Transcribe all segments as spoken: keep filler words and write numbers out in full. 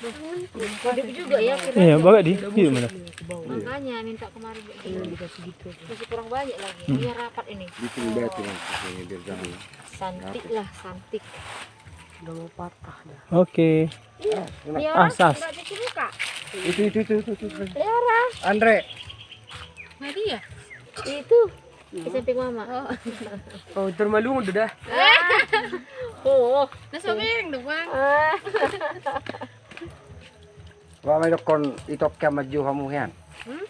Hidup juga ya, kira. Iya, bagak di, di mana? Makanya minta kemarin. Iya, dikasih gitu. Masih kurang banyak lagi. Hmm. Ini rapat ini. Bikin batu kan, ini biar jangan. Cantik lah, cantik. Udah mau patah dah. Oke. Iya. Ah, sas. Nggak cuci muka. Itu, itu, itu, itu, itu. Liora. Andre. Nah, dia. Itu. Di samping mama. Oh. Oh, termalu udah dah. Oh. Nah, so miring dong, Bang. Ah. Ba ma dokkon itok ke maju hamu hian. Hmm?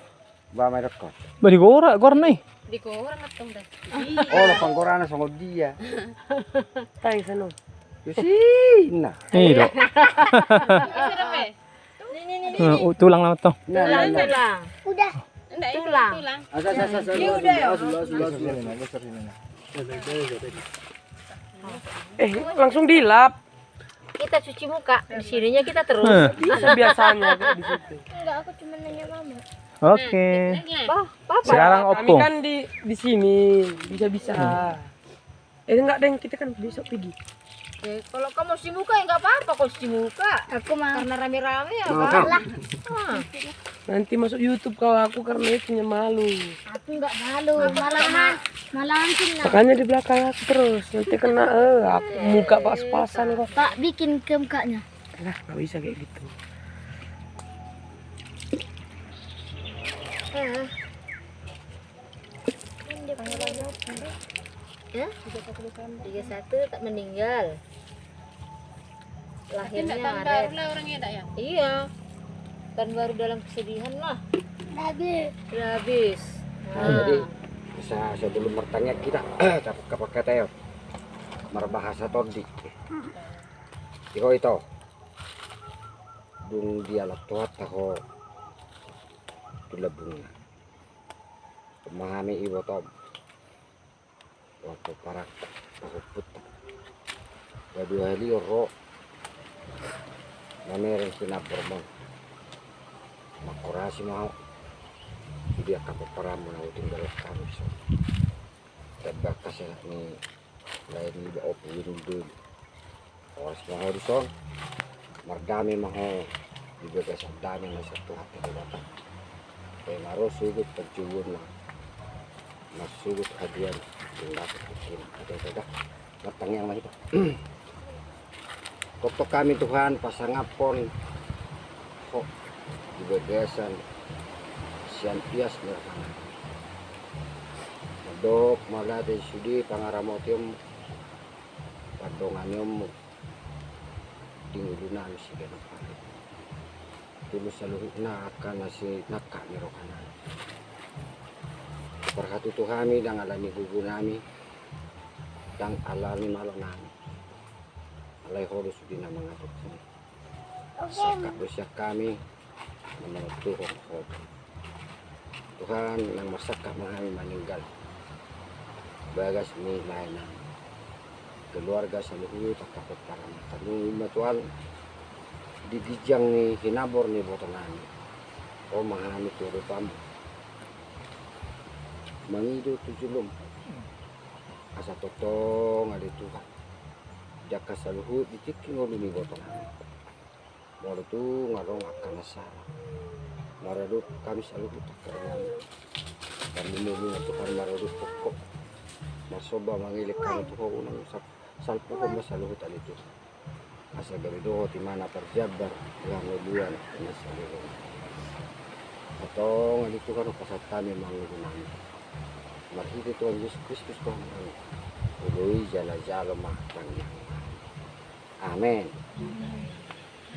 Ba ma dokkon. Ba di gora, gora nih. Di gora ngetong dah. Oh, lapang gorana songon dia. Tai sano. Yo sina. Nih, dok. Serem, eh? Nih, nih, nih, nih. Nah, u-, tulang lama tuh. Nah, nah, nah. Tulang. Udah. Enggak, itu tulang. Tulang. Asa, asa, asa, asa. Iya, udah, ya. Asa, asa, asa, asa. Eh, langsung dilap. Kita cuci muka, di sininya kita terus. Nah. Bisa biasanya di situ. Enggak, aku cuma nanya mama. Oke. Nah, nanya. Oh, papa. Sekarang kami opung. Kan di, di sini, bisa-bisa. Hmm. Eh, enggak, Deng, kita kan besok pergi. Eh, kalau kamu cuci muka, ya enggak apa-apa kalau cuci muka. Aku mau. Karena rame-rame ya, mau, Bang? Mau. Ah. Nanti masuk YouTube kalau aku karena itunya malu. Aku enggak malu, malahan, malahan senang. Makanya di belakang aku terus, nanti kena, eh, aku muka pas-pasan kok. Pak, bikin ke mukanya. Lah, nggak bisa kayak gitu. Eh. Ya? Tiga satu tak meninggal. Lahirnya tahun baru lah orangnya, Dak, ya? Iya. Tahun baru dalam kesedihan lah. Udah habis. Udah habis. Nah, jadi, sa-, sebelum bertanya kita, cakap-cakap kata ya. Marbahasa Tondi. Iko ito. Dung dialap Tuhanta ho tu lambungna. Ma hami ibotom. Waktu parak pahompunta. Dua hali ro. Mamereng sinambar mon. Mangkorasi ma ho. Di angka pomparanmu na hutinggalhon hami dison. Tamba angka sehat ni lae niba ompung i dulu. Horas ma ho dison. Mardame ma ho di bagasan dame na sian Tuhanta Debata. Pe marosugut panjouonna. Marsugut haduan. Tung dapot hukina. Ada, ada, ada. Martangiang ma hita. Tongtong hami Tuhan pasangaphon ho di bagasan sian ias ni roha nami. Mandok mauliate sude pangaramotionmu, pandonganionmu di ngolu nami siganup ari. Tulus saluhutna angka na sinangkap ni roha nami. Parhatutu hami ndang ala ni gogo nami, ndang ala ni malo nami. Alai ho do sude na mangaturhon. Sangkap do sian hami na manontuhon ho. Tuhan, naeng marsangkap ma hami maninggal bagas ni lae nami. Keluarga saluhut angka pomparan nami ma Tuhan di ginjang ni hinambor ni iboto nami. Ro ma hami tu adopanmu mangido tu jolom. Asa tongtong ale Tuhan di angka saluhut di tingki ngolu ni iboto nami. Molo tung adong angka na sala maradophon hami saluhut angka dongan. Tarlumobi ma Tuhan maradophon ho. Marsomba mangelek hami tu ho, unang sa-, salpuhon ma saluhut ale Tuhan. Asa gabe dohot i ma na parjambar di hangoluan na saleleng. Antong ale Tuhan, hupasahat hami ma ngolu nami. Marhite Tuhan Jesus Kristus Tuhan nami. Olo i jala jalo ma tangiang. Amen.